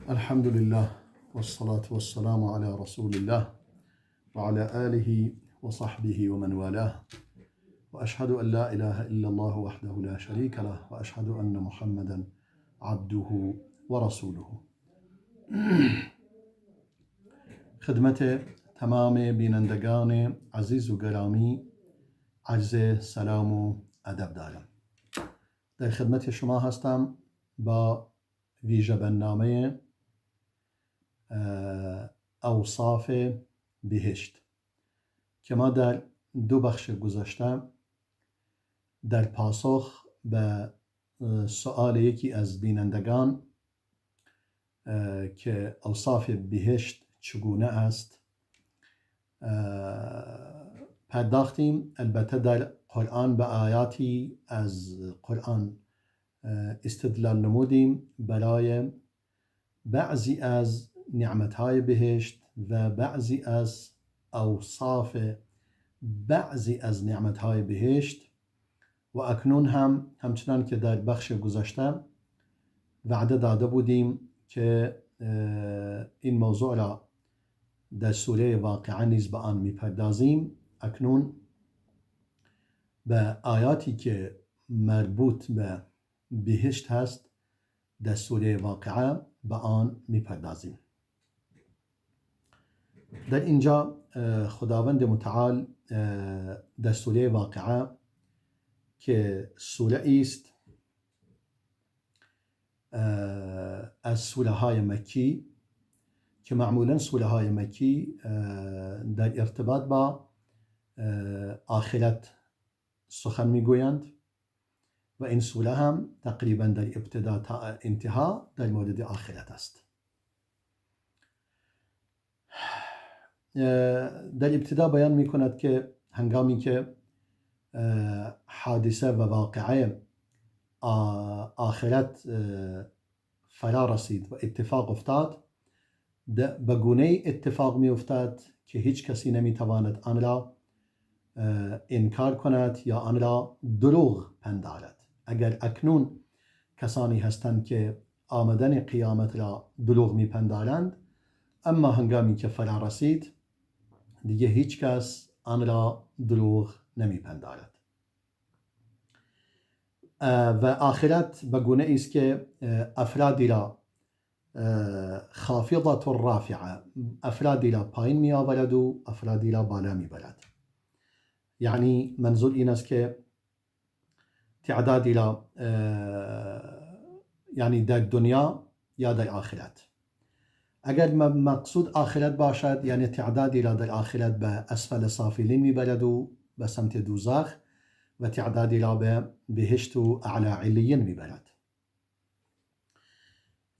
الحمد لله والصلاة والسلام على رسول الله وعلى آله وصحبه ومن والاه وأشهد أن لا إله إلا الله وحده لا شريك له وأشهد أن محمدا عبده ورسوله. خدمت تمام بینندگان عزیز و گرامی عرض سلام و ادب دارم. در خدمت شما هستم با ویژه برنامه اوصاف بهشت که ما در دو بخش گذشته در پاسخ به سؤال یکی از بینندگان که اوصاف بهشت چگونه است پرداختیم. البته در قرآن به آیاتی از قرآن استدلال نمودیم برای بعضی از نعمتهای بهشت و بعضی از اوصاف بعضی از نعمتهای بهشت و اکنون هم همچنان که در بخش گذشته وعده داده بودیم که این موضوع را در سوره واقعه نیز به آن میپردازیم، اکنون به آیاتی که مربوط به بهشت هست در سوره واقعه به آن میپردازیم. در اینجا خداوند متعال در سوره واقعه که سوره است از سوره های مکی که معمولا سوره های مکی در ارتباط با آخرت سخن میگویند و این سوره هم تقریبا در ابتدا تا انتها در مورد آخرت است. در ابتدا بیان میکند که هنگامی که حادثه و واقعه آخرت فرا رسید و اتفاق افتاد، به گونه اتفاق می افتاد که هیچ کسی نمی تواند آن را انکار کند یا آن را دروغ پندارد. اگر اکنون کسانی هستند که آمدن قیامت را دروغ میپندارند، اما هنگامی که فرا رسید دیگه هیچ کس آن را دروغ نمیپندارد. و آخرت به گونه است که افرادی را خافضة الرافعه، افرادی را پایین می آورد و افرادی را بالا می برد. یعنی منظور این است که تعدادی را یعنی در دنیا یا در آخرت. اگر مقصود آخرت باشد، یعنی تعدادی را در آخرت به اسفل سافلین میبرد و به سمت دوزخ و تعدادی را به بهشت و اعلی علیین میبرد.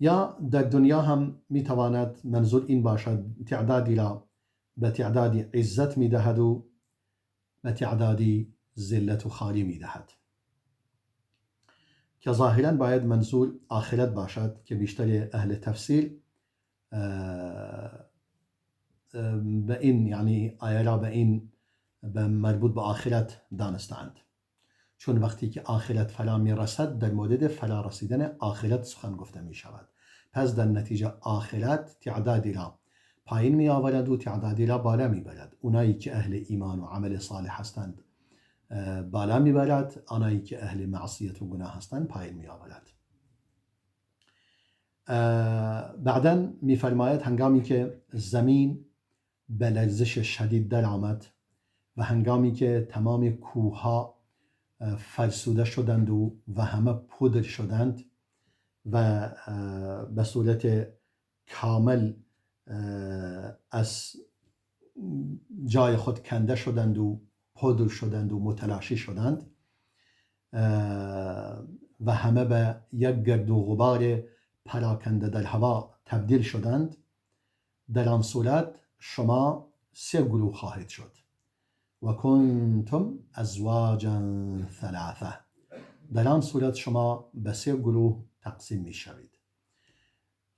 یا در دنیا هم میتواند منظور این باشد تعدادی را به تعدادی عزت میدهد و به تعدادی ذلت و خواری میدهد، که ظاهرا باید منظور آخرت باشد که بیشتر اهل تفسیر به این یعنی آیه را به این به مربوط به آخرت دانستند، چون وقتی که آخرت فرا میرسد در مورد فرا رسیدن آخرت سخن گفته می شود. پس در نتیجه آخرت تعدادی را پایین می آورد و تعدادی را بالا می برد. اونایی که اهل ایمان و عمل صالح هستند بالا می برد، آنایی که اهل معصیت و گناه هستند پایین می آورد. بعدا میفرماید هنگامی که زمین به لرزش شدید در آمد و هنگامی که تمام کوه‌ها فرسوده شدند و همه پودر شدند و به صورت کامل از جای خود کنده شدند و پودر شدند و متلاشی شدند و همه به یک گرد و غبار پراکنده در هوا تبدیل شدند، در آن صورت شما سه گروه خواهید شد. و کنتم ازواجا ثلاثه، در آن صورت شما به سه گروه تقسیم می شوید.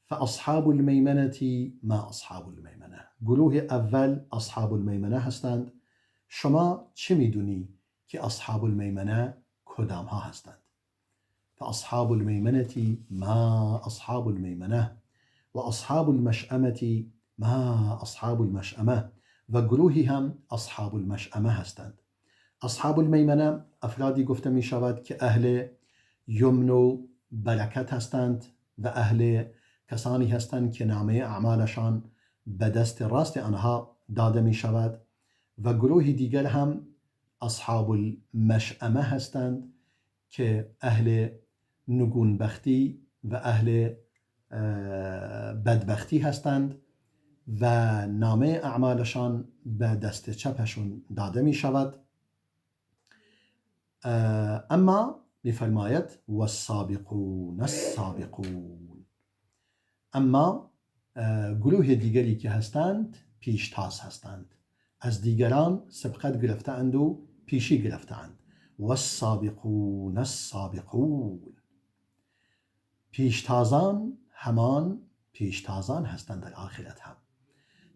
فاصحاب المیمنه ما اصحاب المیمنه، گروه اول اصحاب المیمنه هستند. شما چه میدونی که اصحاب المیمنه کدام ها هستند؟ فاصحاب المیمنه ما اصحاب المیمنه و و اصحاب المشأمة ما اصحاب المشأمة، و گروهی هم اصحاب المشأمه هستند. اصحاب المیمنه افرادی گفته می شود که اهل یمن و برکت هستند و اهل کسانی هستند که نامه اعمالشان به دست راست آنها داده می شود. و گروه دیگر هم اصحاب المشأمه هستند که اهل نگونبختی و اهل بدبختی هستند و نامه اعمالشان به دست چپشون داده می شود. اما میفرماید والسابقون السابقون، اما گروه دیگری که هستند پیشتاز هستند، از دیگران سبقت گرفته‌اند و پیشی گرفته‌اند. والسابقون السابقون، پیشتازان همان پیشتازان هستند در آخرت هم.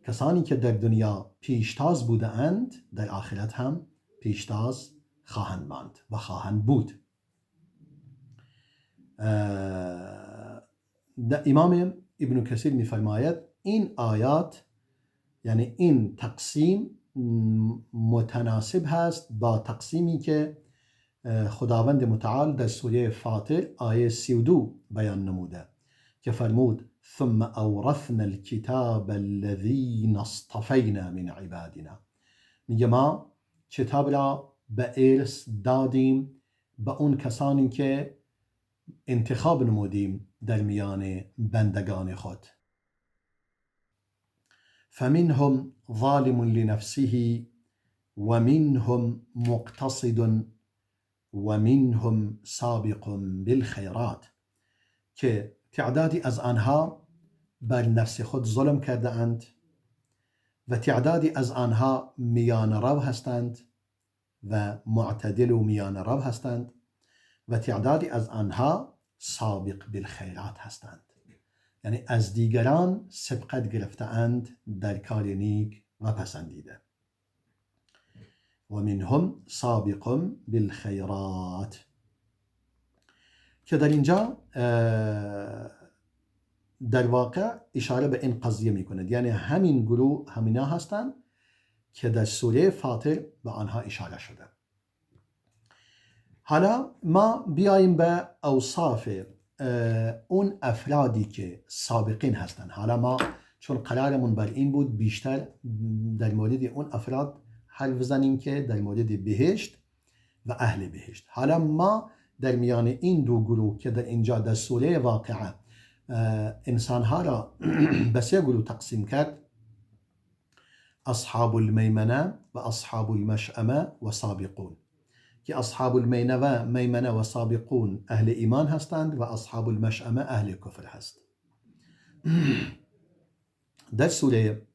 کسانی که در دنیا پیشتاز بوده اند در آخرت هم پیشتاز خواهند ماند و خواهند بود. امام ابن کثیر می‌فرماید این آیات، یعنی این تقسیم متناسب هست با تقسیمی که خداوند متعال در سوره فاطر آیه 32 بیان نموده که فرمود ثم اورثنا الكتاب الذين اصطفینا من عبادنا. میگه ما کتاب را به ارث دادیم به اون کسانی که انتخاب نمودیم در میان بندگان خود. فمنهم ظالم لنفسه ومنهم مقتصد ومنهم سابق بالخیرات، که تعدادی از آنها بر نفس خود ظلم کرده اند و تعدادی از آنها میان رو هستند و معتدل و میان رو هستند و تعدادی از آنها سابق بالخیرات هستند، یعنی از دیگران سبقت گرفته اند در کار نیک و پسندیده. و منهم سابق بالخیرات، که در اینجا در واقع اشاره به این قضیه می کند، یعنی همین گروه همینا هستند که در سوره فاطر به آنها اشاره شده. حالا ما بیاییم به اوصاف اون افرادی که سابقین هستند. حالا ما چون قرارمون بر این بود بیشتر در مورد اون افراد حرف بزنیم که در مورد بهشت و اهل بهشت. حالا ما در میان این دو گروه که در اینجا در سوره واقعه انسانها را به سه گروه تقسیم کرد، اصحاب المیمنه و اصحاب المشأمه و سابقون، که اصحاب المیمنه و سابقون اهل ایمان هستند و اصحاب المشأمه اهل کفر هست. در سوره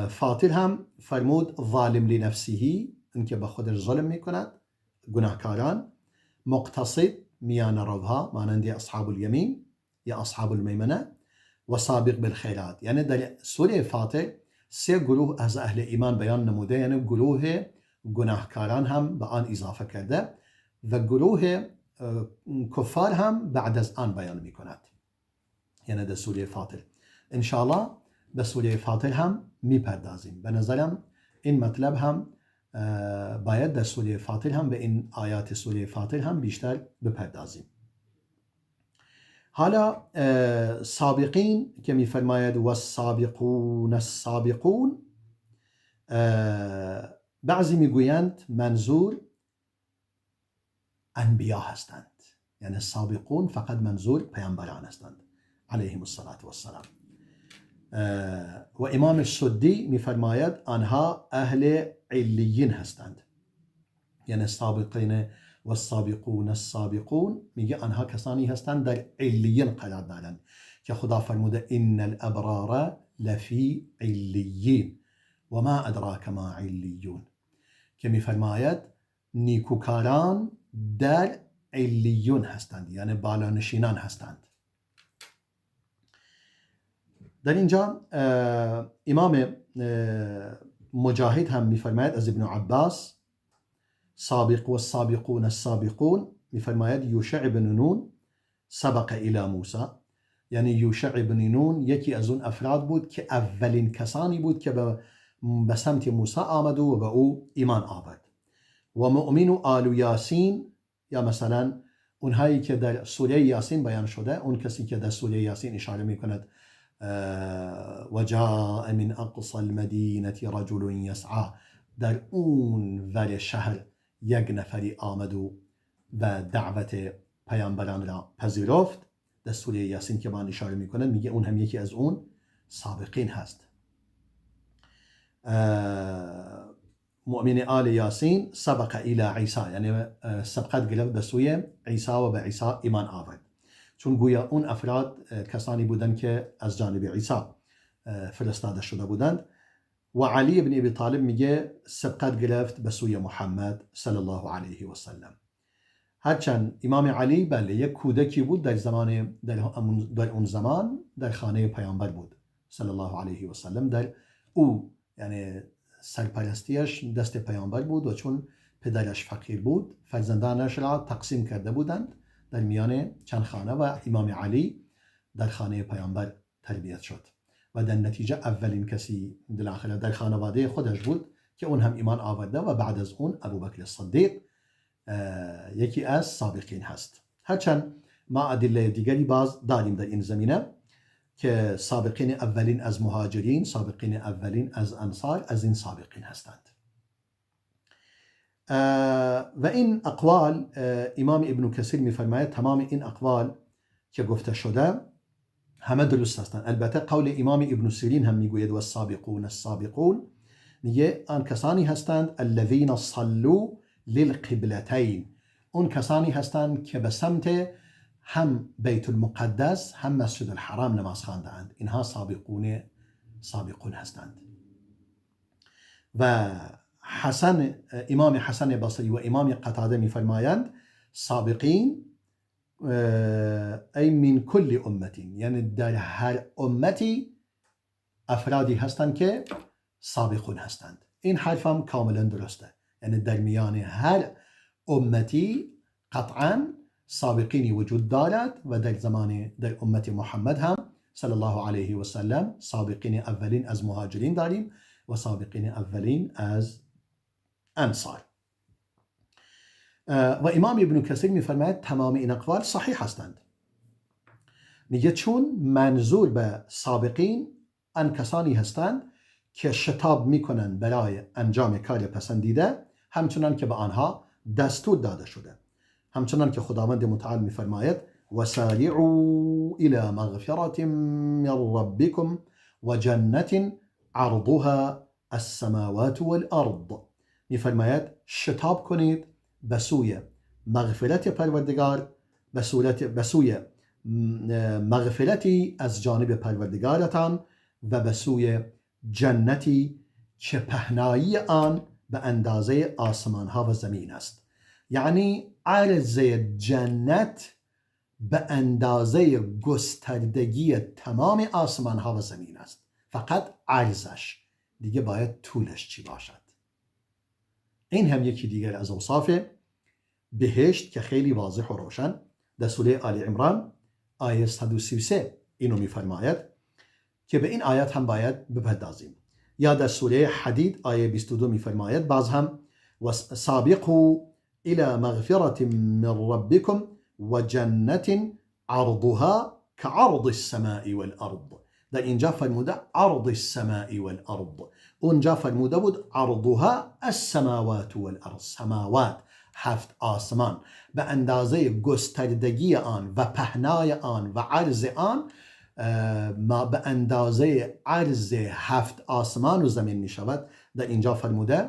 فاطر هم فرمود ظالم لنفسه، اینکه به خودش ظلم میکند، گناهکاران، مقتصد میان روها مانند اصحاب الیمین یا اصحاب المیمنه، و سابق بالخیرات. یعنی در سوره فاطر سه گروه از اهل ایمان بیان نموده، یعنی گروه گناهکاران هم به آن اضافه کرده و گروه کفار هم بعد از آن بیان میکند، یعنی در سوره فاطر. انشاءالله به سوره فاطر هم میپردازیم. به نظرم این مطلب هم باید در سوره فاطر هم به این آیات سوره فاطر هم بیشتر بپردازیم. حالا سابقین که میفرماید والسابقون السابقون، بعضی میگویند منظور انبیا هستند، یعنی سابقون فقط منظور پیامبران هستند علیهم الصلاة والسلام. و امام سدی میفرماید آنها اهل علیین هستند، یعنی سابقین و السابقون السابقون، میگه آنها کسانی هستند در علیین قرار دارند که خدا فرموده ان الابرار لفی علیین و ما ادراک ما علیون، که میفرماید نیکوکاران در علیون هستند، یعنی بالانشینان هستند. در اینجا امام مجاهد هم میفرماید از ابن عباس سابق و السابقون السابقون، میفرماید یوشع بن نون سبق الى موسی، یعنی یوشع بن نون یکی از اون افراد بود که اولین کسانی بود که به سمت موسی آمد و به او ایمان آورد. و مؤمن آل یاسین، یا مثلا اونهایی که در سوره یاسین بیان شده، اون کسی که در سوره یاسین اشاره میکند و جاء من اقصى المدینه رجل یسعی، در اون ور شهر یک نفری آمد و دعوت پیامبران را پذیرفت. در سوره یاسین که با آن اشاره میکنند، میگه اون هم یکی از اون سابقین هست. مؤمن آل یاسین سبق الى عیسی، یعنی سبقت گرفت به سوی عیسی و به عیسی ایمان آورد، چون گویا اون افراد کسانی بودند که از جانب عیسی فرستاده شده بودند. و علی بن ابی طالب میگه سبقت گرفت به سوی محمد صلی الله علیه و سلم. هرچند امام علی بله یک کودکی بود در زمان در اون زمان در خانه پیامبر بود صلی الله علیه و سلم، در او یعنی سرپرستیش دست پیامبر بود و چون پدرش فقیر بود فرزندانش را تقسیم کرده بودند در میان چند خانه و امام علی در خانه پیامبر تربیت شد و در نتیجه اولین کسی بالاخره در خانواده خودش بود که اون هم ایمان آورده و بعد از اون ابوبکر صدیق یکی از سابقین هست. هرچند ما ادله دیگری باز داریم در این زمینه که سابقین اولین از مهاجرین، سابقین اولین از انصار، از این سابقین هستند. و این اقوال امام ابن کثیر میفرماید تمام این اقوال که گفته شده همه درست هستند. البته قول امام ابن سیرین هم میگوید و السابقون السابقون، میگه آن کسانی هستند الذین صلوا للقبلتین، اون کسانی هستند که به سمت هم بیت المقدس هم مسجد الحرام نماز خواندند، اینها سابقون هستند. و امام حسن بصری و امام قتاده میفرمایند سابقین ای من کل امتی، یعنی در هر امتی افرادی هستند که سابقون هستند. این حرف هم کاملا درسته، یعنی در میان هر امتی قطعا سابقینی وجود دارد و در زمان در امت محمد هم صلی الله علیه و سلم سابقین اولین از مهاجرین داریم و سابقین اولین از انصار. و امام ابن کثیر میفرماید تمام این اقوال صحیح هستند. میگه چون منظور به سابقین آن کسانی هستند که شتاب میکنند برای انجام کار پسندیده، همچنان که به آنها دستور داده شده، همچنان که خداوند متعال میفرماید وسارعوا الى مغفرة من ربكم وجنة عرضها السماوات والارض. میفرماید شتاب کنید به سوی مغفرت پروردگار، به سوی مغفرتی از جانب پروردگارتان و به سوی جنتی که پهنایی آن به اندازه آسمان ها و زمین است. یعنی عرض جنت به اندازه گستردگی تمام آسمان ها و زمین است، فقط عرضش، دیگه باید طولش چی باشد. این هم یکی دیگر از اوصاف بهشت که خیلی واضح و روشن در سوره آل عمران آیه 133 اینو میفرماید که به این آیات هم باید بپردازیم. یا در سوره حدید آیه 22 میفرماید باز هم وسابقوا الى مغفرة من ربكم وجنة عرضها كعرض السماء والارض. در اینجا فرموده عرض السماء والارض، اونجا فرموده بود عرضها السماوات والارض. سماوات هفت آسمان به اندازه گستردگی آن و پهنای آن و عرض آن ما به اندازه عرض هفت آسمان و زمین می شود. در اینجا فرموده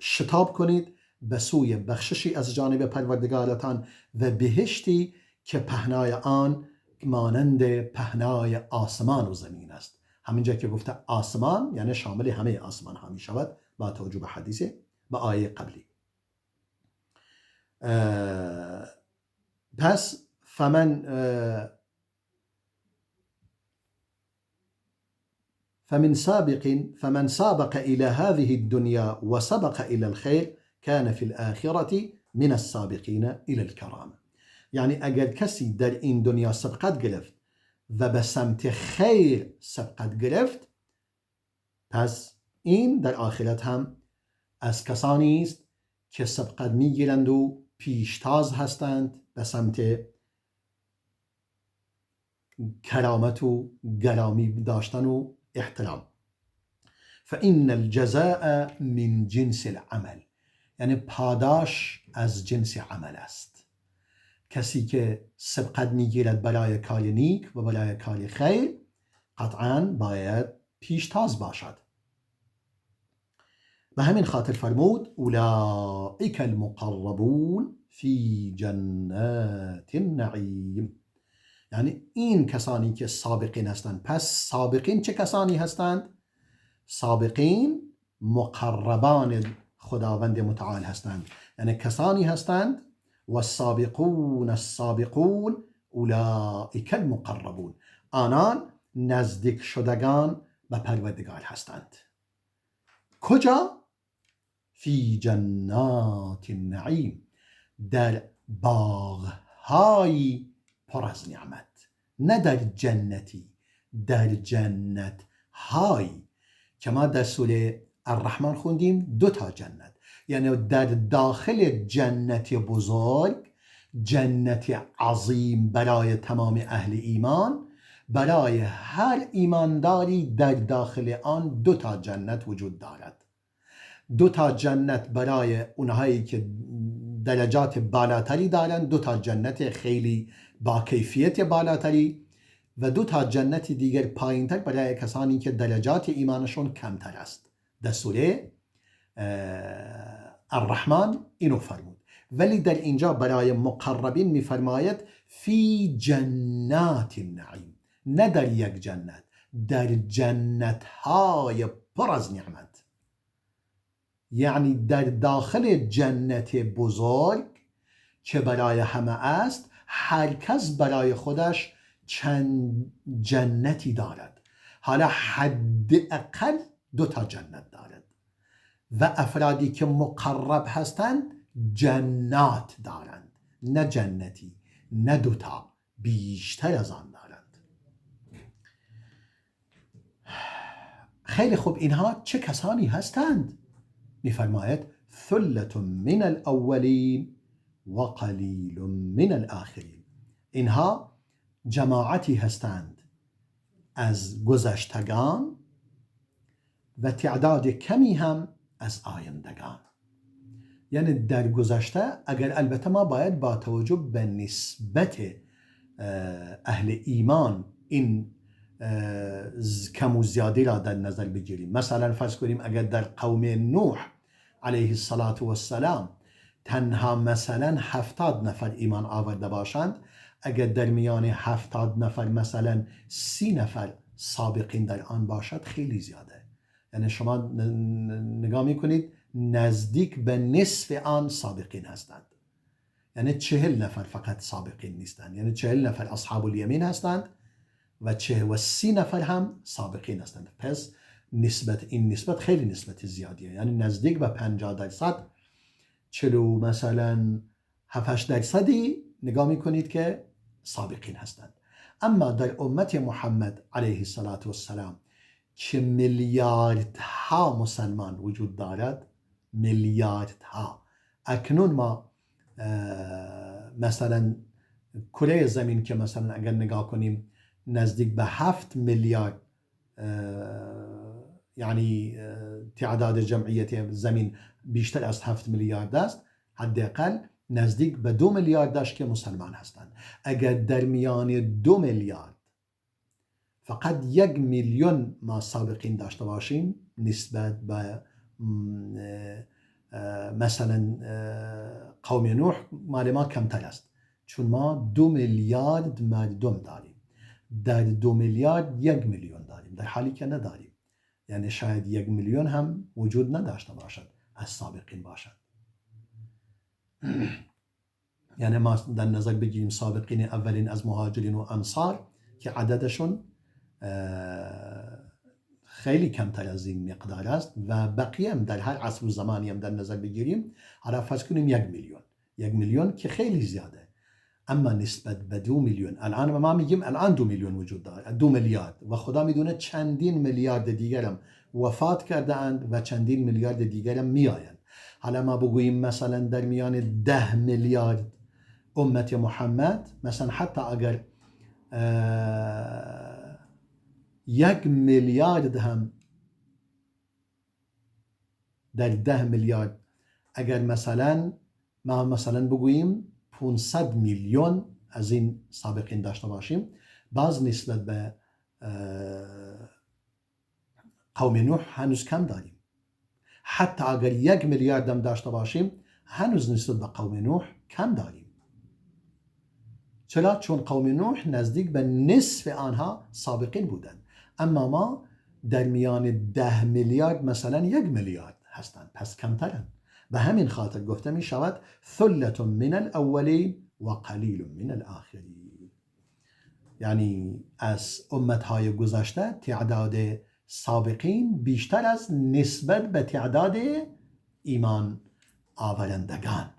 شتاب کنید به سوی بخششی از جانب پروردگارتان و بهشتی که پهنای آن مانند پهنای آسمان و زمین است. همینجا که گفته آسمان یعنی شامل همه آسمان ها می شود با توجه به حدیث به آیه قبلی. پس فمن سابق إلى هذه الدنيا وسبق إلى الخير كان في الآخرة من السابقين إلى الكرامة. یعنی اگر کسی در این دنیا سبقت گرفت و به سمت خیر سبقت گرفت، پس این در آخرت هم از کسانی است که سبقت میگیرند و پیشتاز هستند به سمت کرامت و گرامی داشتن و احترام. فإن الجزاء من جنس العمل، یعنی پاداش از جنس عمل است. کسی که سبقت میگیرد برای کار نیک و برای کار خیر، قطعا باید پیشتاز باشد. به همین خاطر فرمود اولئک المقربون فی جنات النعیم، یعنی این کسانی که سابقین هستند. پس سابقین چه کسانی هستند؟ سابقین مقربان خداوند متعال هستند، یعنی کسانی هستند و السابقون السابقون اولئک المقربون، آنان نزدیک شدگان به پروردگار هستند. کجا؟ فی جنات النعیم، در باغهای پر از نعمت، نه در جنتی، در جنت های که ما در سوره الرحمن خوندیم دو تا جنت، یعنی در داخل جنت بزرگ، جنت عظیم برای تمام اهل ایمان، برای هر ایمانداری در داخل آن دو تا جنت وجود دارد. دو تا جنت برای اونهایی که درجات بالاتری دارند، دو تا جنت خیلی با کیفیت بالاتری، و دو تا جنت دیگر پایینتر برای کسانی که درجات ایمانشون کمتر است. در سوره الرحمن اینو فرمود. ولی در اینجا برای مقربین میفرماید فی جنات النعیم، نه در یک جنت، در جنتهای پر از نعمت، یعنی در داخل جنت بزرگ که برای همه است، هر کس برای خودش چند جنتی دارد. حالا حداقل دو تا جنت دارد و افرادی که مقرب هستند جنات دارند، نه جنتی، نه دوتا، بیشتر از آن دارند. خیلی خوب، اینها چه کسانی هستند؟ میفرماید ثلة من الاولین و قلیل من الاخرین. اینها جماعتی هستند از گذشتگان و تعداد کمی هم از آیندگان. یعنی در گذشته، اگر البته ما باید با توجه به نسبت اهل ایمان این کم و زیادی را در نظر بگیریم. مثلا فرض کنیم اگر در قوم نوح علیه الصلاة والسلام تنها مثلا 70 نفر ایمان آورده باشند، اگر در میان 70 نفر مثلا 30 نفر سابقین در آن باشد، خیلی زیاده. یعنی شما نگاه میکنید نزدیک به نصف آن سابقین هستند، یعنی 40 نفر فقط سابقین نیستند، یعنی 40 نفر اصحاب الیمین هستند و 30 نفر هم سابقین هستند. پس نسبت این نسبت خیلی نسبت زیادیه، یعنی نزدیک به 50%، 40 مثلا 7-8% نگاه میکنید که سابقین هستند. اما در امت محمد علیه الصلاة والسلام که میلیاردها مسلمان وجود دارد، میلیاردها، اکنون ما مثلا کره زمین که مثلا اگر نگاه کنیم نزدیک به 7 میلیارد، یعنی تعداد جمعیت زمین بیشتر از 7 میلیارد است، حداقل نزدیک به 2 میلیارد داشت که مسلمان هستند. اگر در میان 2 میلیارد فقط 1 میلیون ما سابقین داشته باشیم نسبت به مثلا قوم نوح، مال ما کمتر است، چون ما 2 میلیارد مردم داریم، در 2 میلیارد 1 میلیون داریم، در حالی که نداریم. یعنی شاید 1 میلیون هم وجود نداشته باشد از سابقین باشد. یعنی ما در نظر بگیریم سابقین اولین از مهاجرین و انصار که عددشون خیلی کمتر از این مقدار است و بقیه هم در هر عصر و زمانی هم در نظر بگیریم، حالا فرض کنیم 1 میلیون، 1 میلیون که خیلی زیاده. اما نسبت به 2 میلیون، الان ما میگیم الان 2 میلیون وجود داره، 2 میلیارد، و خدا میدونه چندین میلیارد دیگرم وفات کرده اند و چندین میلیارد دیگرم میآیند. حالا ما بگوییم مثلا در میان 10 میلیارد امت محمد، مثلا حتی اگر 1 میلیارد هم در 10 میلیارد، اگر مثلا ما مثلا بگوییم 500 میلیون از این سابقین داشته باشیم، باز نسبت به قوم نوح هنوز کم داریم. حتی اگر 1 میلیارد هم داشته باشیم هنوز نسبت به قوم نوح کم داریم. چرا؟ چون قوم نوح نزدیک به نصف آنها سابقین بودند، اما ما در میان 10 میلیارد مثلا 1 میلیارد هستند، پس کمترند. به همین خاطر گفته می شود ثلة من الاولین و قلیل من الاخرین، یعنی از امتهای گذشته تعداد سابقین بیشتر از نسبت به تعداد ایمان آورندگان.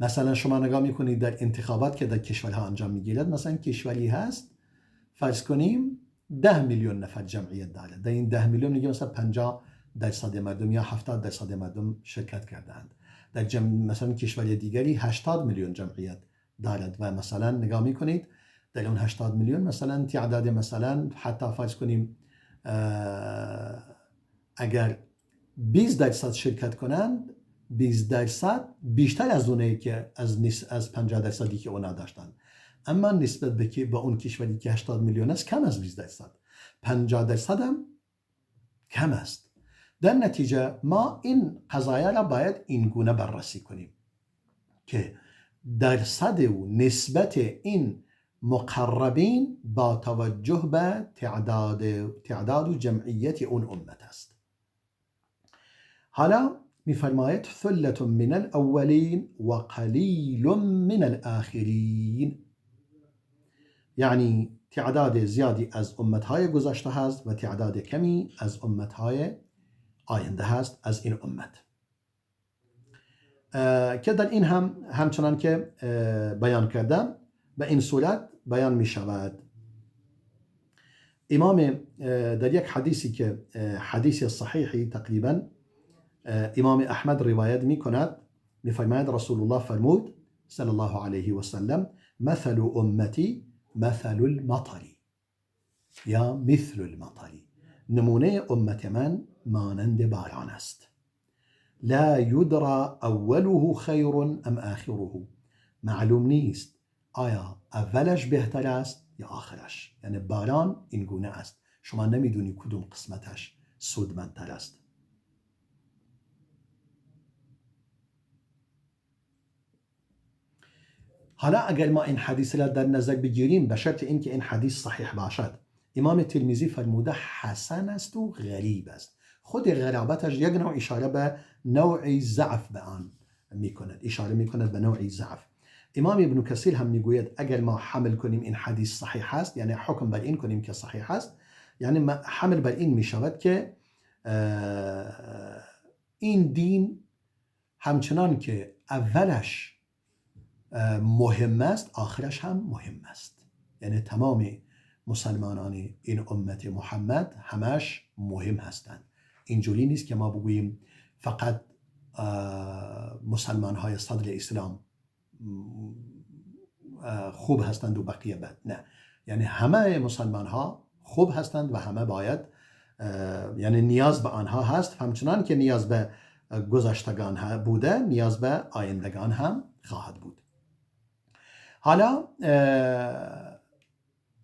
مثلا شما نگاه میکنید در انتخابات که در کشورها انجام میگیرد، مثلا کشوری هست فرض کنیم 10 میلیون نفر جمعیت داره، در این 10 میلیون میگه مثلا 50% مردم یا 70% مردم شرکت کردند. در مثلا کشور دیگری 80 میلیون جمعیت دارد و مثلا نگاه میکنید در اون 80 میلیون مثلا تعداد مثلا حتی فرض کنیم اگر 20% شرکت کنند، 20% بیشتر از اونه که از 50% که اونا داشتند، اما نسبت به اون کشوری که 80 میلیون است کم از 20%، 50% هم کم است. در نتیجه ما این قضایا را باید این گونه بررسی کنیم که درصد و نسبت این مقربین با توجه به تعداد و جمعیت اون امت است. حالا میفرماید ثلة من الاولین و قلیل من الاخرین، یعنی تعداد زیادی از امتهای گذشته هست و تعداد کمی از امتهای آینده هست از این امت، که در این هم همچنان که بیان کردم به این صورت بیان می شود. امام در یک حدیثی که حدیث صحیحی تقریبا امام احمد روایت می کند، می فرماید رسول الله فرمود صلی الله علیه و سلم مثل امتی مثل المطر یا مثل المطر، نمونه امت من مانند باران است. لا یدرى اوله خیر ام آخره، معلوم نیست آیا اولش بهتر است یا آخرش. یعنی باران این گونه است، شما نمیدونی کدوم قسمتش سودمندتر است. حالا اگر ما این حدیث را در نظر بگیریم به شرط اینکه این حدیث صحیح باشد، امام ترمذی فرموده حسن است و غریب است. خود غرابتش یک نوع اشاره به نوع ضعف به آن میکند، اشاره میکند به نوع ضعف. امام ابن کثیر هم میگوید اگر ما حمل کنیم این حدیث صحیح است، یعنی حکم بر این کنیم که صحیح است، یعنی حمل بر این میشود که این دین همچنان که اولش مهم است آخرش هم مهم است. یعنی تمام مسلمانان این امت محمد همش مهم هستند. اینجوری نیست که ما بگوییم فقط مسلمان های صدر اسلام خوب هستند و بقیه بد. نه، یعنی همه مسلمان ها خوب هستند و همه باید، یعنی نیاز به آنها هست، همچنان که نیاز به گذشتگان بوده نیاز به آیندگان هم خواهد بود. حالا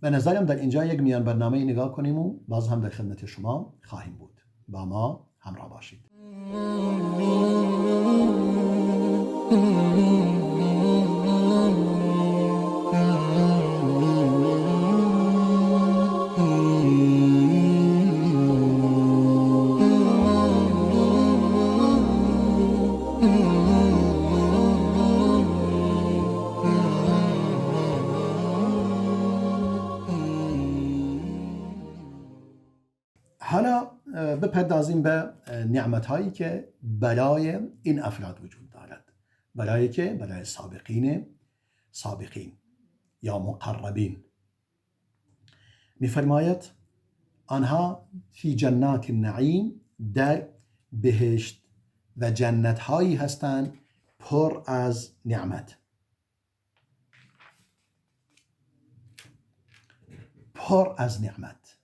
به نظرم در اینجا یک میان برنامه نگاه کنیم و باز هم در خدمت شما خواهیم بود. با ما همراه باشید. حالا بپردازیم به نعمت‌هایی که برای این افراد وجود دارد، برای که؟ برای سابقین، سابقین یا مقربین. میفرماید آنها فی جنات النعیم، در بهشت و جنت هایی هستند پر از نعمت، پر از نعمت.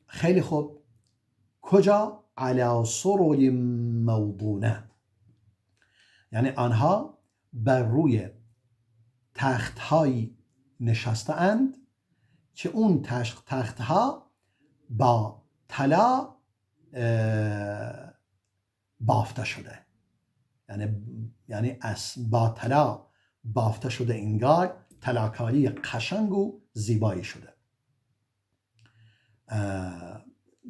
خیلی خوب، کجا؟ علی سرر موضونه، یعنی آنها بر روی تخت هایی نشسته اند که اون تخت ها با طلا بافته شده، یعنی از با طلا بافته شده، انگار طلاکاری قشنگ و زیبایی شده.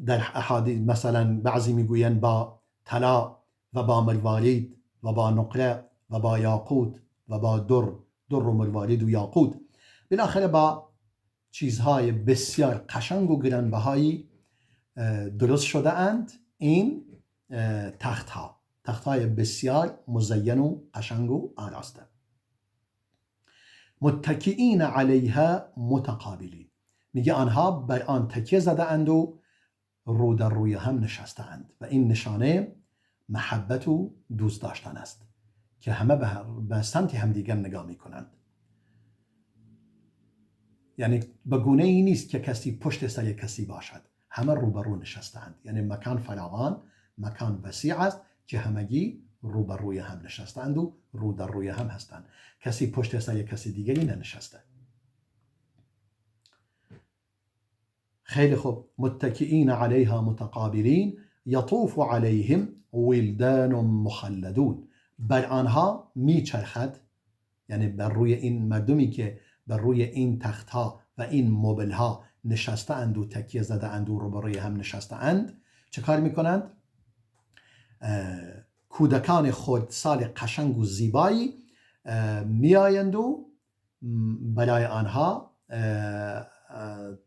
در احادیث مثلا بعضی میگویند با طلا و با مروارید و با نقره و با یاقوت و با در و مروارید و یاقوت، بالاخره با چیزهای بسیار قشنگ و گرانبهایی درست شده اند این تخت ها، تخت های بسیار مزین و قشنگ و آراسته. متکئین علیها متقابلین، میگه آنها بر آن تکیه زده اند و رو در روی هم نشسته اند و این نشانه محبت و دوست داشتن است که همه به سمت همدیگر نگاه میکنند. یعنی به گونه ای نیست که کسی پشت سر کسی باشد، همه روبرو نشستند، یعنی مکان فراوان، مکان وسیع است که همگی روبروی هم نشستند و رو در روی هم هستند، کسی پشت سر کسی دیگری ننشسته. خیلی خوب، متکئین علیها متقابلین یطوف علیهم ولدان مخلدون، بر آنها میچرخد، یعنی بر روی این مردمی که بر روی این تختها و این مبلها نشسته اند و تکیه زده اند و روبروی هم نشسته اند، چه کار میکنند؟ کودکان خردسال قشنگ و زیبایی میآیند و برای آنها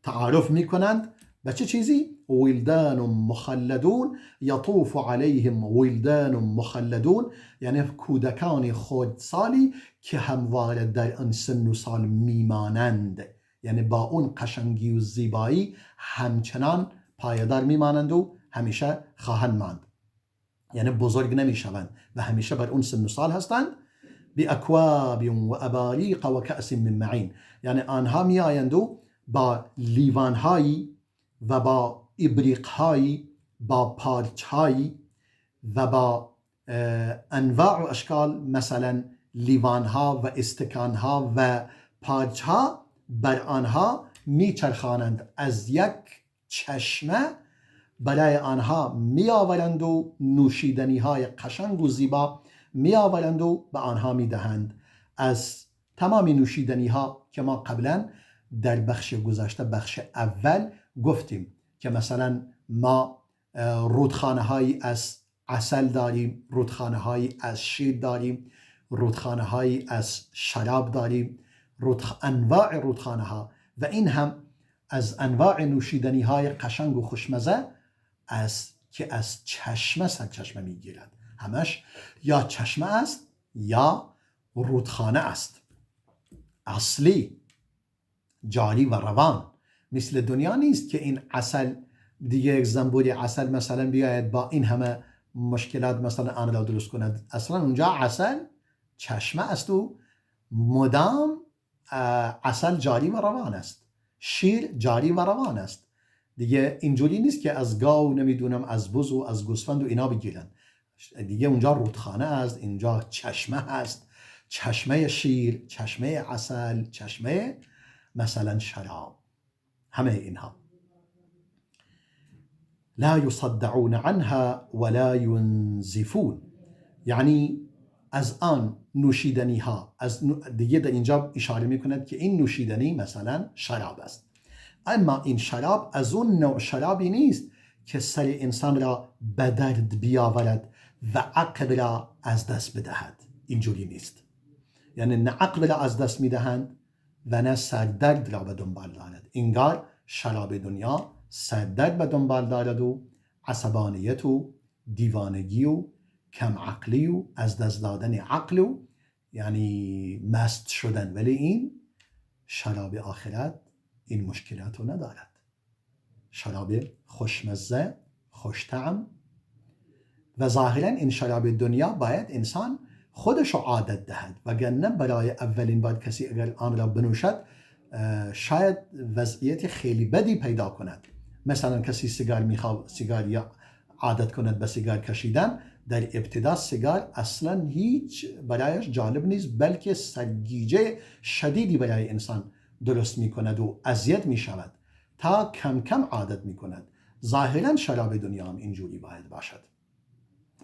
تعارف میکنند به چه چیزی؟ ولدان مخلدون، یطوف علیهم ولدان مخلدون، یعنی کودکان خردسالی که همواره در آن سن و سال میمانند، یعنی با اون قشنگی و زیبایی همچنان پایدار میمانند و همیشه خواهند ماند، یعنی بزرگ نمیشوند و همیشه بر اون سن و سال هستند. باکواب و اباریق و کأس من معین، یعنی آنها میآیند و با لیوانهایی و با ابریقهایی، با پارچهایی و با انواع و اشکال، مثلا لیوانها و استکانها و پارچها بر آنها میچرخانند، از یک چشمه برای آنها میآورند و نوشیدنی های قشنگ و زیبا میآورند و به آنها میدهند. از تمام نوشیدنی ها که ما قبلا در بخش گذشته، بخش اول گفتیم که مثلا ما رودخانه هایی از عسل داریم، رودخانه هایی از شیر داریم، رودخانه هایی از شراب داریم، انواع رودخانه ها، و این هم از انواع نوشیدنی های قشنگ و خوشمزه از که از چشمه سرچشمه میگیرد، همش یا چشمه است یا رودخانه است، اصلی جاری و روان. مثل دنیا نیست که این عسل دیگه یک زنبوری عسل مثلا بیاید با این همه مشکلات مثلا آن را درست کند. اصلا اونجا عسل چشمه است و مدام عسل جاری و روان است، شیر جاری و روان است. دیگه اینجوری نیست که از گاو نمیدونم از بز و از گوسفند و اینا بگیرن. دیگه اونجا رودخانه است، اینجا چشمه هست، چشمه شیر، چشمه عسل، چشمه مثلا شراب، همه اینها. لا يصدعون عنها ولا ينزفون، یعنی از آن نوشیدنی ها، از دیگه در اینجا اشاره میکند که این نوشیدنی مثلا شراب است، اما این شراب از اون نوع شرابی نیست که سر انسان را به درد بیاورد و عقل را از دست بدهد. اینجوری نیست، یعنی نه عقل را از دست میدهند و نه سردرد را به دنبال دارد. انگار شراب دنیا سردرد به دنبال دارد و عصبانیت و دیوانگی و کم عقلی و از دست دادن عقل و یعنی مست شدن. ولی این شراب آخرت این مشکلات رو ندارد. شراب خوشمزه، خوشطعم، و ظاهرا این شراب دنیا باید انسان خودش عادت دهد، وگرنه برای اولین بار کسی اگر آن را بنوشد شاید وضعیت خیلی بدی پیدا کند. مثلا کسی سیگار میخواد، سیگار یا عادت کند به سیگار کشیدن، در ابتدا سیگار اصلا هیچ برایش جالب نیست، بلکه سرگیجه شدیدی برای انسان درست میکند و اذیت میشود تا کم کم عادت میکند. ظاهرا شراب دنیا هم اینجوری باید باشد.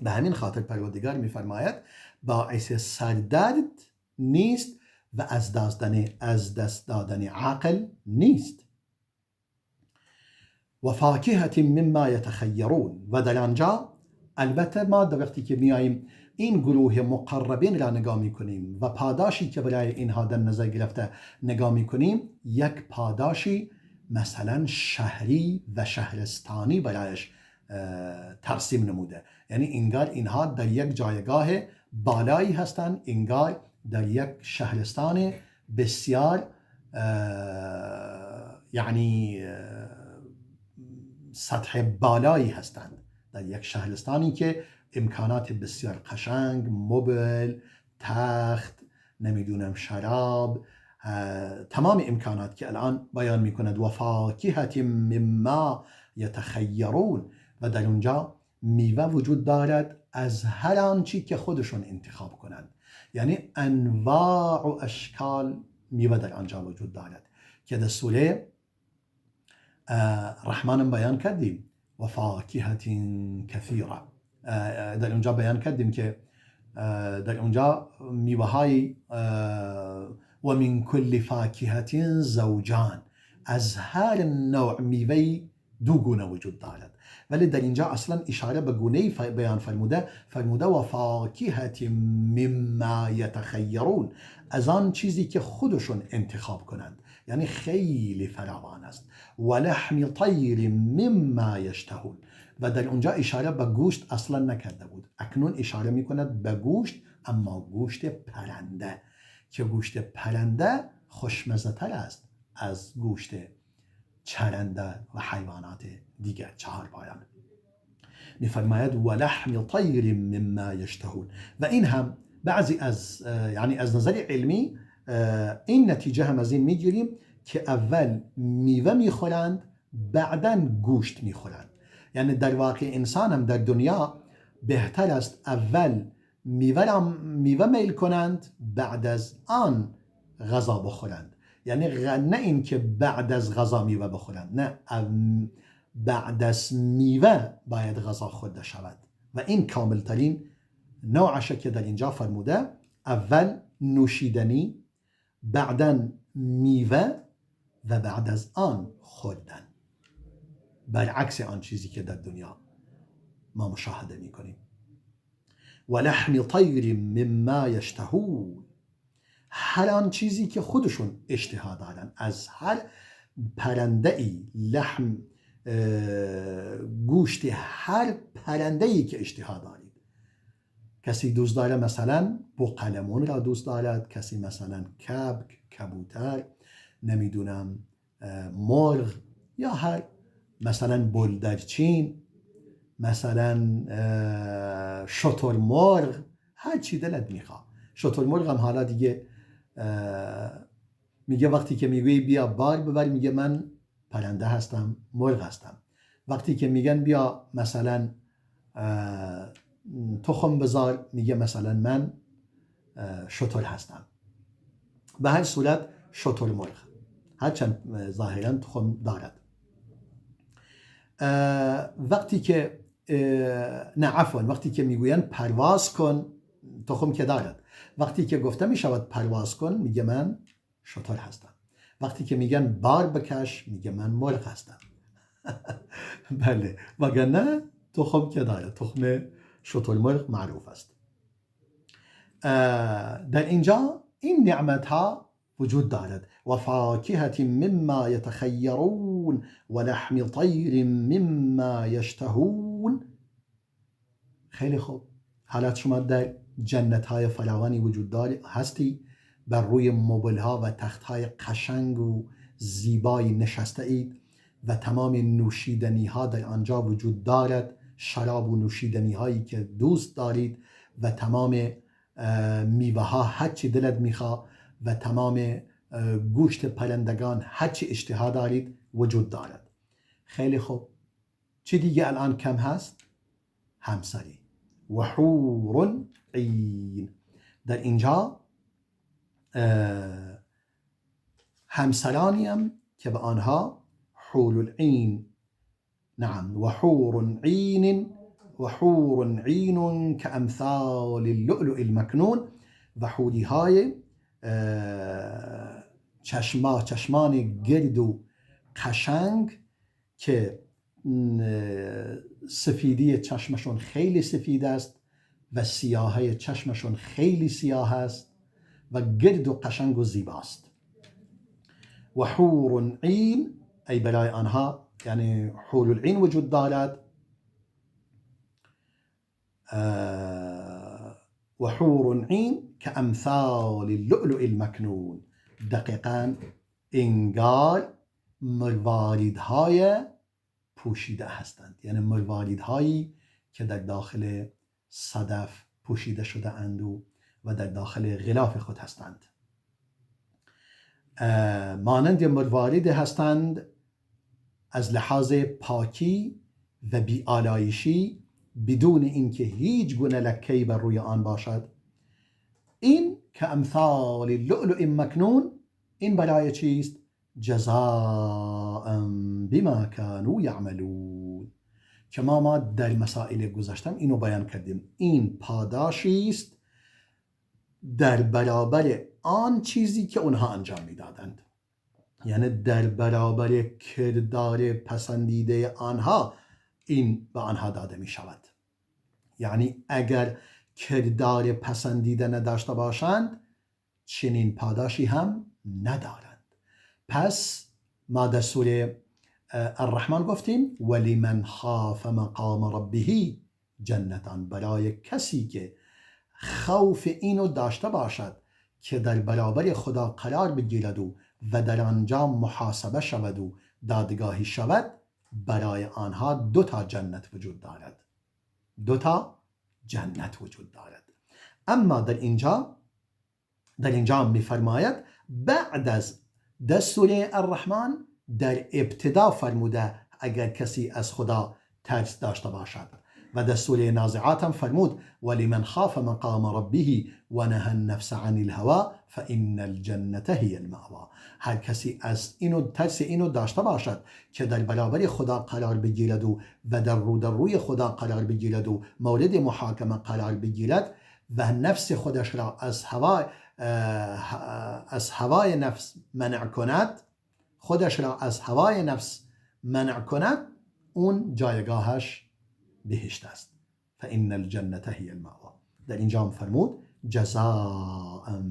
به همین خاطر پروردگار میفرماید باعث سردرد نیست و از دست دادن عقل نیست. و فاکهة مما یتخیرون. و در آنجا البته ما در وقتی که میاییم این گروه مقربین را نگاه میکنیم و پاداشی که برای اینها در نظر گرفته نگاه میکنیم، یک پاداشی مثلا شهری و شهرستانی برایش ترسیم نموده. یعنی انگار اینها در یک جایگاه بالایی هستند، انگار در یک شهرستان بسیار یعنی سطح بالایی هستند، در یک شهرستانی که امکانات بسیار قشنگ، مبل، تخت، نمیدونم شراب، تمام امکانات که الان بیان میکند. و فاکهة مما یتخیرون. و در اونجا میوه وجود دارد از هر آنچی که خودشون انتخاب کنند، یعنی انواع و اشکال میوه در آنجا وجود دارد که در سوره رحمان بیان کردیم. و فاکهة کثیره. در اونجا بیان کردیم که در اونجا میوه های و من کل فاکهة زوجان، از هر نوع میوه دو گونه وجود دارد. ولی در اینجا اصلا اشاره به گونه بیان فرموده، فرموده و فاکهة مما یتخیرون، از آن چیزی که خودشون انتخاب کنند، یعنی خیلی فراوان است. و لحم طیر مما یشتهون. و در اونجا اشاره به گوشت اصلا نکرده بود، اکنون اشاره میکند به گوشت، اما گوشت پرنده، که گوشت پرنده خوشمزه تر است از گوشت چرنده و حیوانات دیگر چهار پایان. میفرماید و لحم طیر مما یشتهون. و این هم بعضی از یعنی از نظر علمی این نتیجه هم از این میگیریم که اول میوه میخورند، بعدا گوشت میخورند. یعنی در واقع انسان هم در دنیا بهتر است اول میوه میل کنند، بعد از آن غذا بخورند. یعنی نه این که بعد از غذا میوه بخورند، نه، بعد از میوه باید غذا خورده شود. و این کاملترین نوعشه که در اینجا فرموده، اول نوشیدنی، بعدا میوه و بعد از آن خوردن، برعکس آن چیزی که در دنیا ما مشاهده میکنیم. و لحم طیر مما یشتهون، هر آن چیزی که خودشون اشتها دارن، از هر پرنده ای لحم، گوشت هر پرنده ای که اشتها دارید. کسی دوست داره مثلا بوقلمون را دوست دارد، کسی مثلا کبک، کبوتر، نمیدونم مرغ، یا هر مثلا بلدرچین، مثلا شتر مرغ، هر چی دلت میخواد. شتر مرغ هم حالا دیگه میگه وقتی که میگویی بیا بار ببر، میگه من پرنده هستم، مرغ هستم. وقتی که میگن بیا مثلا تخم بذار، میگه مثلا من شتر هستم. به هر صورت شتر مرغ، هرچند ظاهرا تخم دارد. وقتی که نه عفوا، وقتی که میگوین پرواز کن، تخم که دارد. وقتی که گفته میشود پرواز کن، میگه من شتر هستم. وقتی که میگن بار بکش، میگه من مرغ هستم. بله، وگرنه تخم که داره، تخم شتر مرغ معروف است. در اینجا این نعمت ها وجود دارد. و فاکهة مما یتخیرون و لحم طیر مما یشتهون. خیلی خوب. حالت شما در جنت های فراوانی وجود داری هستی، بر روی مبل ها و تخت های قشنگ و زیبایی نشسته اید و تمام نوشیدنی ها در آنجا وجود دارد، شراب و نوشیدنی هایی که دوست دارید و تمام میوه ها هرچی دلت میخواه و تمام گوشت پرندگان هرچی اشتها دارید وجود دارد. خیلی خوب، چی دیگه الان کم هست؟ همسری. و حور عین. در اینجا همسرانی هم که به آنها حور العین، نعم، و حور عین و حور عین كأمثال اللؤلؤ المكنون، و حوری های چشمان گرد و قشنگ که سفیدی چشمشون خیلی سفید است و سیاهی چشمشون خیلی سیاه است و گرد و قشنگ و زیباست. و حور عین، ای برای آنها یعنی حور العین وجود دارد. و حور عین كأمثال اللؤلؤ المكنون، دقیقا انگار مرواریدهای پوشیده هستند، یعنی مرواریدهایی که در داخل صدف پوشیده شده اند و در داخل غلاف خود هستند، مانند مروارید هستند از لحاظ پاکی و بی‌آلایشی، بدون اینکه هیچ گونه لکه‌ای بر روی آن باشد. این که امثال اللؤلؤ مکنون، این برای چیست؟ جزاء بما كانوا یعملون، که ما در مسائل گذشتم اینو بیان کردیم. این پاداشی است در برابر آن چیزی که اونها انجام میدادند، یعنی در برابر کردار پسندیده آنها این به آنها داده می شود. یعنی اگر کردار پسندیده نداشته باشند چنین پاداشی هم ندارند. پس ما در سوره الرحمن گفتیم ولمن خاف مقام ربه جنتان، برای کسی که خوف اینو داشته باشد که در برابر خدا قرار بگیرد و در آنجا محاسبه شود و دادگاهی شود، برای آنها دو تا جنت وجود دارد، دو تا جنت وجود دارد. اما در اینجا میفرماید بعد از در سوره الرحمن در ابتدا فرموده اگر کسی از خدا ترس داشته باشد، و در سوره نازعات هم فرمود ولمن خاف مقام ربه و نهى النفس عن الهوى فإن الجنة هي المأوى. هر کسی از اینو ترس اینو داشته باشد که در برابر خدا قرار بگیرد و در رو در روی خدا قرار بگیرد و مورد محاکمه قرار بگیرد و نفس خودش را از هوای نفس منع کند، خودش را از هوای نفس منع کند، اون جایگاهش بهشت است. فإن الجنة هي المأوى. در اینجا هم فرمود جزاء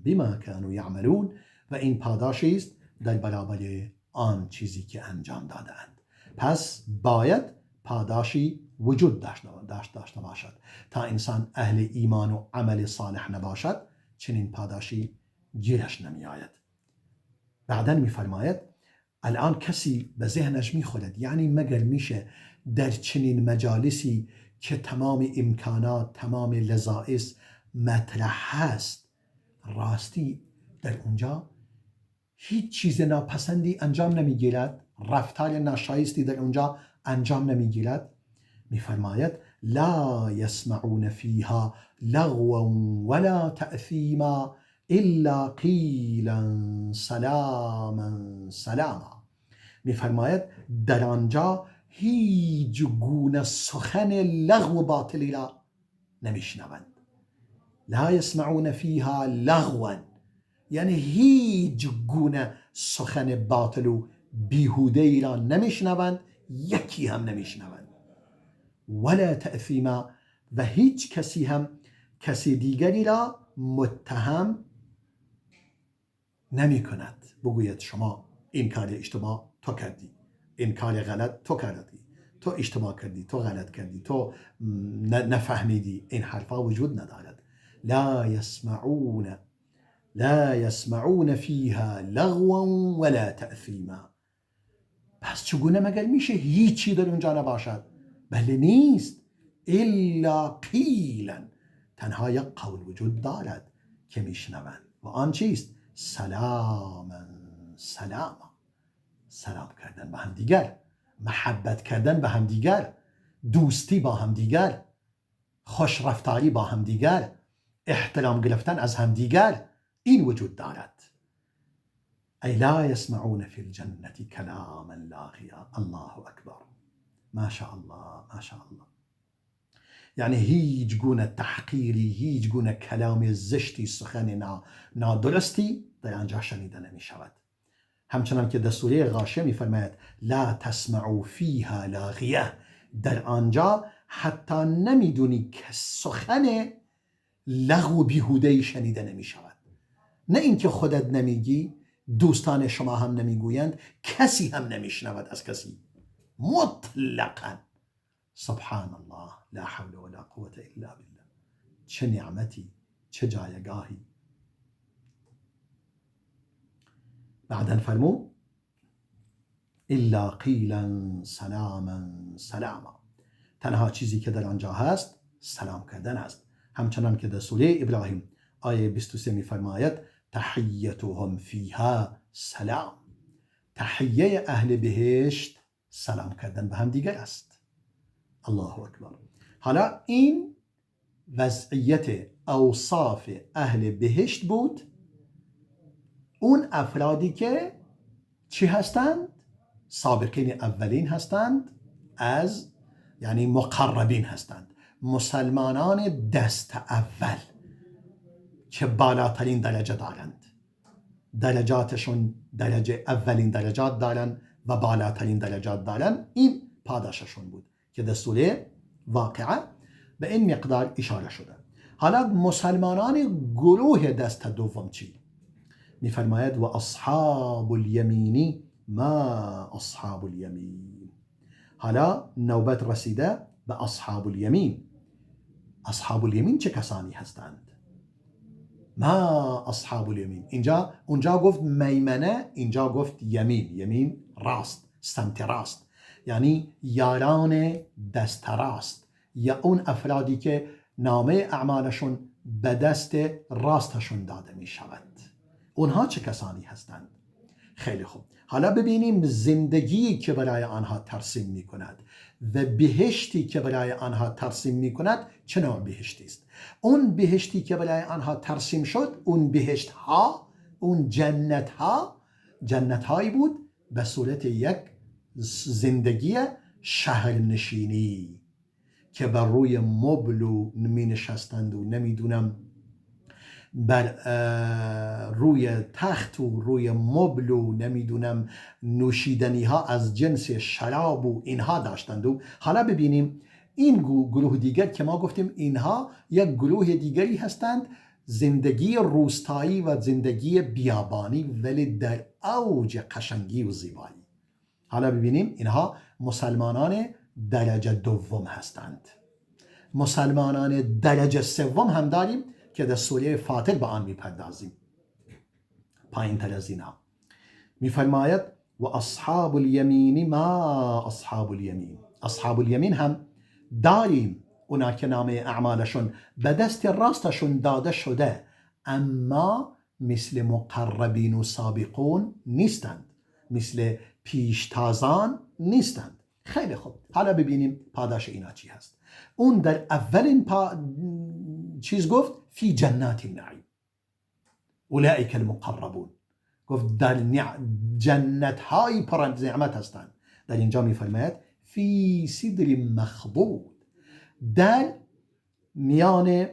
بما كانوا یعملون، و این پاداشی است در برابر آن چیزی که انجام دادند. پس باید پاداشی وجود داشته باشد تا انسان اهل ایمان و عمل صالح نباشد، چنین پاداشی گیرش نمی آید. بعدا میفرماید الان کسی به ذهنش میخورد، یعنی مگر میشه در چنین مجالسی که تمام امکانات، تمام لذائذ مطرح هست، راستی در اونجا هیچ چیز ناپسندی انجام نمیگیرد، رفتار ناشایستی در اونجا انجام نمیگیرد؟ میفرماید لا یسمعون فیها لغوا ولا تأثیما الا قیلا سلاما سلاما. میفرماید در آنجا هیچ گونه سخن لغو و باطلی را نمیشنوند. لا یسمعون فیها لغوا، یعنی هیچ گونه سخن باطل و بیهوده ای را نمیشنوند، یکی هم نمیشنوند. ولا تأثیما، و هیچ کسی هم کسی دیگری را متهم نمی کند، بگوید شما این کار اشتباه تو کردی، این کار غلط تو کردی، تو اشتباه کردی، تو غلط کردی، تو نفهمیدی، این حرفا وجود ندارد. لا يسمعون فيها لغوا ولا تأثیما. پس چگونه مگر میشه هیچی در اونجا نباشد؟ بله، نیست. الا قیلا، تنها یک قول وجود دارد که میشنوند و آن چیست؟ سلاما سلاما. سلام کردن به همدیگر، محبت کردن به همدیگر، دوستی با همدیگر، خوش رفتاری با همدیگر، احترام گرفتن از همدیگر، این وجود دارد. ای لا يسمعون في الجنة كلاما لاغيا. الله اکبر، ما شاء الله، ما شاء الله. یعنی هیچ گونه تحقیری، هیچ گونه کلام زشتی، سخن نادرستی در آنجا شنیده نمی شود. همچنان که در سوره غاشیه میفرماید لا تسمع فيها لاغية. در آنجا حتی نمیدونی که سخن لغو بیهوده شنیده نمی شود. نه اینکه خودت نمیگی، دوستان شما هم نمیگویند، کسی هم نمیشنود از کسی مطلقا. سبحان الله، لا حول ولا قوة الا بالله. چه نعمتی، چه جایگاهی. بعدا فرمود الا قیلا سلاما سلاما. تنها چیزی که در آنجا هست سلام کردن است. همچنان که در سوره ابراهیم آیه 23 میفرماید تحیتهم فیها سلام. تحیه اهل بهشت سلام کردن به هم دیگر است. الله اکبر. حالا این وضعیت اوصاف اهل بهشت بود، اون افرادی که چی هستند؟ سابقین اولین هستند، از یعنی مقربین هستند، مسلمانان دست اول که بالاترین درجه دارند، درجاتشون درجه اولین درجات دارن و بالاترین درجات دارن. این پاداششون بود که در سوره واقعه به این مقدار اشاره شده. حالا مسلمانان گروه دست دوم چی؟ میفرماید و اصحاب الیمین ما اصحاب الیمین. حالا نوبت رسیده به اصحاب الیمین. اصحاب الیمین چه کسانی هستند؟ ما اصحاب الیمین. اینجا اونجا گفت میمنه، اینجا گفت یمین. یمین راست، سمت راست، یعنی یاران دست راست یا اون افرادی که نامه اعمالشون به دست راستشون داده می شود. اونها چه کسانی هستند؟ خیلی خوب، حالا ببینیم زندگی که برای آنها ترسیم می کند و بهشتی که برای آنها ترسیم می کند چه نوع بهشتی است. اون بهشتی که برای آنها ترسیم شد، اون بهشت ها، اون جنت ها، جنت هایی بود به صورت یک زندگی شهرنشینی که بر روی مبل و می نشستند و نمیدونم بر روی تخت و روی مبل و نمیدونم نوشیدنی ها از جنس شراب و اینها داشتند. و حالا ببینیم این گروه دیگر که ما گفتیم اینها یک گروه دیگری هستند، زندگی روستایی و زندگی بیابانی ولی در اوج قشنگی و زیبایی. حالا ببینیم اینها مسلمانان درجه دوم هستند. مسلمانان درجه سوم هم داریم که در سوره فاطر به آن میپردازیم. پایین تر از اینها میفرماید و اصحاب الیمین ما اصحاب الیمین. اصحاب الیمین هم داریم، اونا که نامه اعمالشون به دست راستشون داده شده، اما مثل مقربین و سابقون نیستند، مثل پیشتازان نیستند. خیلی خوب، حالا ببینیم پاداش اینا چی هست. اون در اولین چیز گفت فی جنات النعیم اولئک المقربون، گفت در جنت های پر از نعمت هستند. در اینجا میفرماید فی سدر مخضود، در میان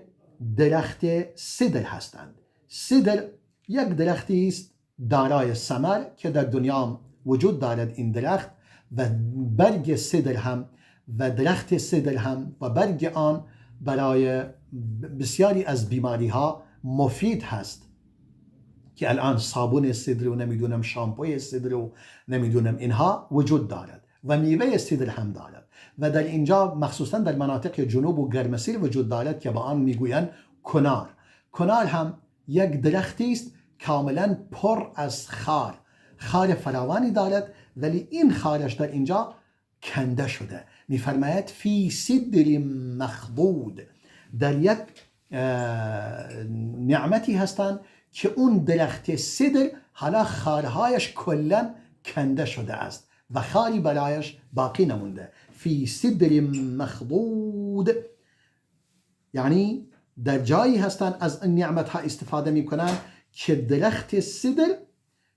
درخت سدر هستند. سدر یک درختی است دارای ثمر که در دنیا وجود دارد این درخت، و برگ سدر هم و درخت سدر هم و برگ آن برای بسیاری از بیماری ها مفید هست که الان صابون سدر و نمیدونم شامپوی سدر و نمیدونم اینها وجود دارد. و میوه سدر هم دارد و در اینجا مخصوصا در مناطق جنوب و گرمسیر وجود دارد که به آن میگویند کنار. کنار هم یک درختی است کاملا پر از خار، خار فراوانی دارد، ولی این خارش در اینجا کنده شده. میفرماید فی سدر مخضود، در یک نعمتی هستند که اون درخت سدر حالا خارهایش کلا کنده شده است و خاری برایش باقی نمونده. فی سدر مخضود یعنی در جایی هستند از این نعمت ها استفاده میکنن که درخت سدر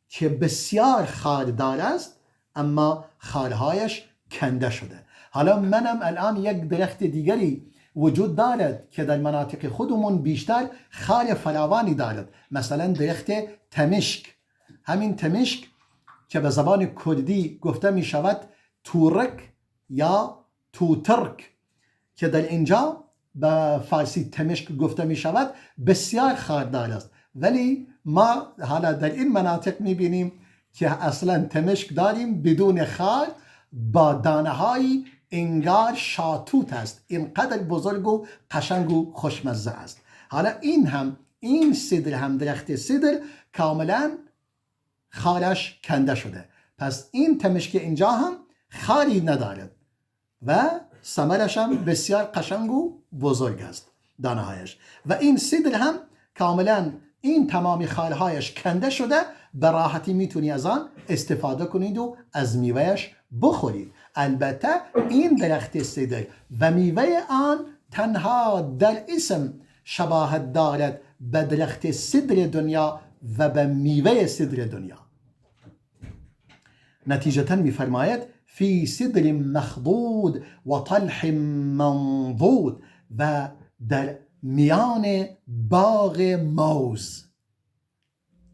که بسیار خاردار است اما خارهایش کنده شده. حالا منم الان یک درخت دیگری وجود دارد که در مناطق خودمون بیشتر خار فراوانی دارد، مثلا درخت تمشک. همین تمشک که به زبان کردی گفته می شود تورک یا توترک که در اینجا به فارسی تمشک گفته می شود، بسیار خاردار است. ولی ما حالا در این مناطق می بینیم که اصلا تمشک داریم بدون خار، با دانه های انگار شاتوت است، اینقدر بزرگ و قشنگ و خوشمزه است. حالا این هم، این سدر هم، درخت سدر کاملا خارش کنده شده، پس این تمشک اینجا هم خاری ندارد و ثمرش هم بسیار قشنگ و بزرگ است دانه هایش. و این سدر هم کاملا این تمامی خارهایش کنده شده، به راحتی میتونی از آن استفاده کنید و از میوهش بخورید. البته این درخت سدر و میوه آن تنها در اسم شباهت دارد به درخت سدر دنیا و به میوه سدر دنیا. نتیجتا میفرماید فی سدر مخضود و طلح منضود، و در میان باغ موز،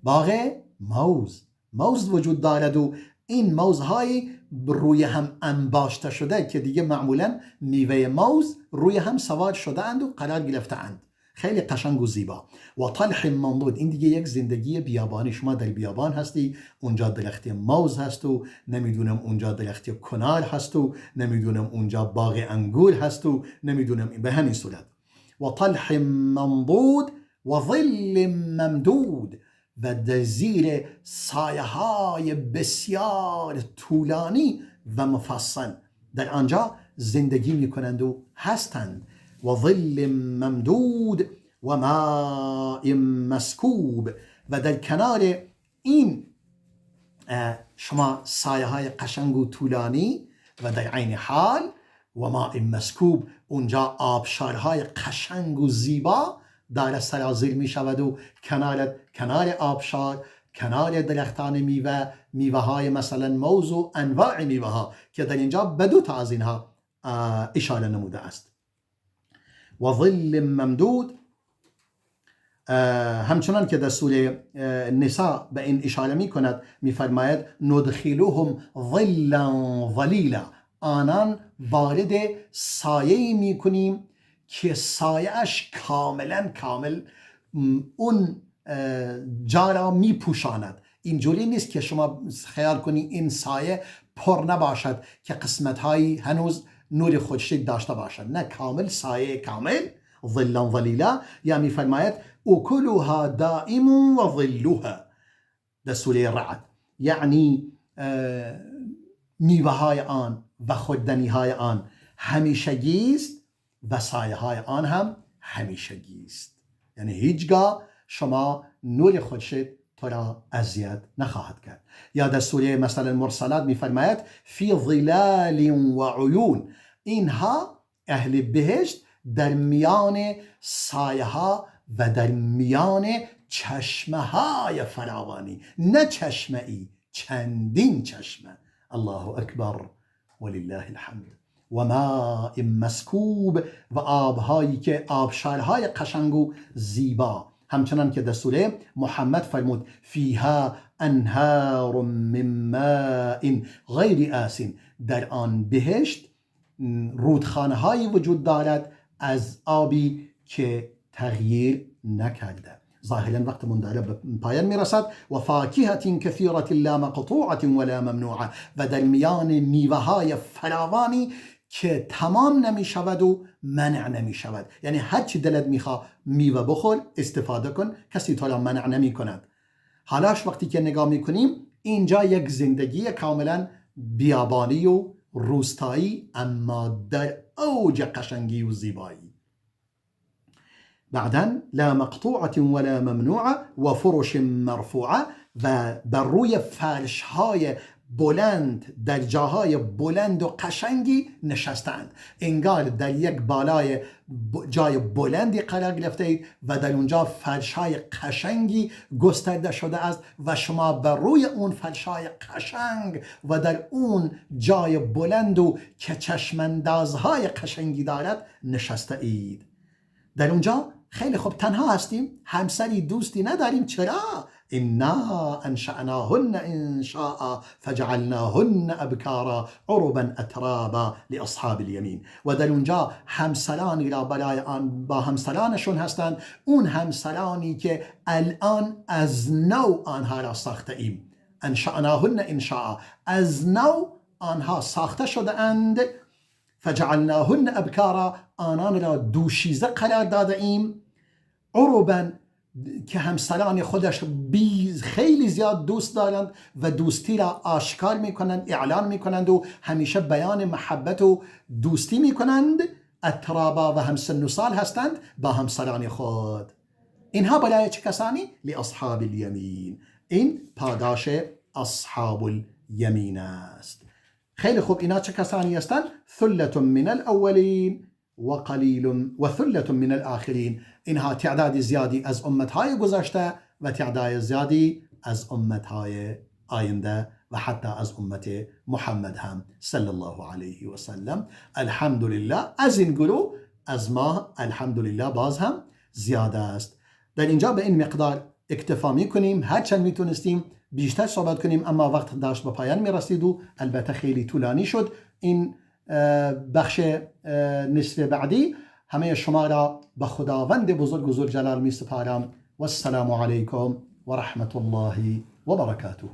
باغ موز، موز وجود دارد و این موزهای روی هم انباشته شده که دیگه معمولا میوه موز روی هم سوار شده اند و قرار گرفته اند، خیلی قشنگ و زیبا. و طلح منضود، این دیگه یک زندگی بیابانی، شما در بیابان هستی، اونجا درخت موز هست و نمیدونم اونجا درخت کنار هست و نمیدونم اونجا باغ انگور هست و نمیدونم، به همین صورت. و طلح منضود و ظل ممدود، و در زیر سایه های بسیار طولانی و مفصل در آنجا زندگی میکنند و هستند. و ظل ممدود و ماء مسکوب، و در کنار این شما سایه های قشنگ و طولانی و در عین حال و ماء مسکوب، اونجا آبشارهای قشنگ و زیبا داره سرازیر می شود و کنار آبشار، کنار درختان میوه، میوه های مثلا موز و انواع میوه ها که در اینجا به دو تا از اینها اشاره نموده است. و ظل ممدود، همچنان که در سوره نساء به این اشاره می کند، می فرماید ندخلهم ظلا ظلیلا، آنان وارد سایه می کنیم که سایه‌اش کاملا کامل اون جا را می پوشاند. اینجوری نیست که شما خیال کنی این سایه پر نباشد که قسمت هایی هنوز نور خورشید داشته باشد، نه، کامل سایه کامل، ظلا ظلیلا. یا میفرماید اکلها دائم و ظلها در سوره رعد، یعنی میوه های آن و خوردنی های آن همیشگی است و سایه های آن هم همیشگی است، یعنی هیچگاه شما نور خورشید تو را اذیت نخواهد کرد. یا در سوره مثلا مرسلات میفرماید فی ظلال و عیون، اینها اهل بهشت در میان سایه ها و در میان چشمه های فراوانی، نه چشمه ای، چندین چشمه. الله اکبر ولله الحمد. و ماء مسکوب، و آبهایی که آبشارهای قشنگ و زیبا، همچنان که در سوره محمد فرمود فیها انهار من ماء غیر آسن، در آن بهشت رودخانه هایی وجود دارد از آبی که تغییر نکرده. ظاهرا وقتمون داره به پایان میرسد. و فاکهة کثیرة لا مقطوعة ولا ممنوعة، و در میان میوه های فراوانی که تمام نمی شود و منع نمی شود. یعنی هر چی دلت میخوا میوه بخور، استفاده کن، کسی تو را منع نمی کند. حالاش وقتی که نگاه میکنیم، اینجا یک زندگی کاملا بیابانی و روستایی، اما در اوج قشنگی و زیبایی. بعدا لا مقطوعة ولا ممنوعة وفرش مرفوعة، و بر روی فرش های بلند، در جاهای بلند و قشنگی نشستند. انگار در یک بالای جای بلندی قرار گرفته اید و در اونجا فرش های قشنگی گسترده شده است و شما بر روی اون فرش های قشنگ و در اون جای بلند و که چشماندازهای قشنگی دارد نشسته اید. در اونجا خیلی خوب تنها هستیم، همسری دوستی نداریم. چرا؟ إنا أنشأناهن إنشاء فجعلناهن أبكارا عربا أترابا لأصحاب اليمين. و در اونجا همسرانی را برای آن با همسرانشون هستند، اون همسرانی که الان از نو آنها را ساخته ایم. أنشأناهن إنشاء، از نو آنها ساخته شده اند. فجعلناهن أبكارا، آنان را دوشیزه قرار داده ایم. عربا، که همسران خودش خیلی زیاد دوست دارند و دوستی را آشکار میکنند، اعلان میکنند و همیشه بیان محبت و دوستی میکنند. أترابا، و هم سن و سال هستند با همسران خود. اینها برای چه کسانی؟ لأصحاب اليمين. این پاداش اصحاب الیمین است. خیلی خوب، اینا چه کسانی هستند؟ ثلة من الأولين وقليل وثلة من الآخرين. اینها تعداد زیادی از امتهای گذشته و تعداد زیادی از امتهای آینده و حتی از امت محمد هم صلى الله عليه وسلم. الحمدلله از این گروه از ما الحمدلله باز هم زیاده است. در اینجا به این مقدار اکتفا می کنیم. هرچند میتونستیم بیشتر صحبت کنیم، اما وقت داشت به پایان می رسید و البته خیلی طولانی شد این بخش نصف بعدی. همه شما را به خداوند بزرگ و ذوالجلال می سپارم. والسلام عليكم ورحمة الله وبركاته.